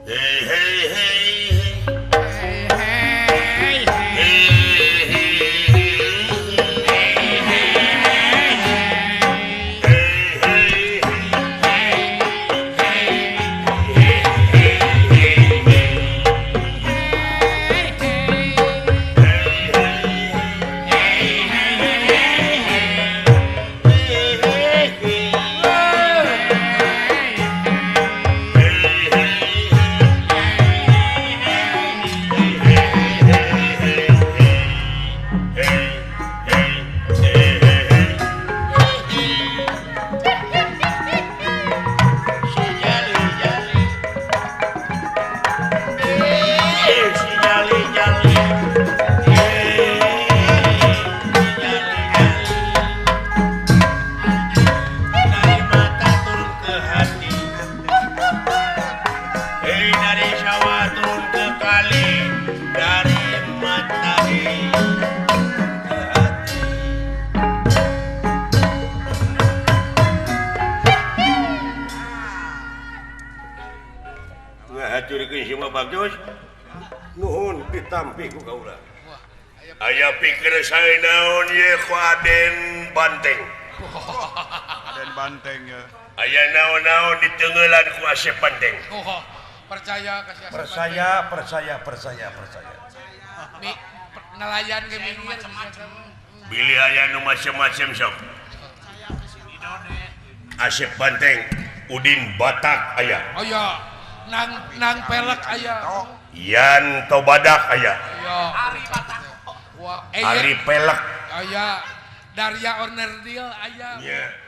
Hey hey hey Hey hey hey Dari mata turun ke hati, eh dari sawah turun ke kali, dari mata ke hati. Ngahaturkeun si Bagus, nuhun ditampi ku kaula. Aya pikir saya naon ye ku Aden Banteng. Aden Banteng ya. Aya naon-naon ditenggelan ku Asep Banteng. Oh, percaya ka si Asep. Percaya, percaya, percaya, percaya. Mi, nelayan ke minggir Bilih aya nu macem-macem sok. Asep Banteng, Udin Batak aya. Oh iya, nang nang pelek aya. Yan Tobadak aya. Iya. Ari Batak. Wah, Ari Pelek aya. Daria Ornerdil aya. Nya.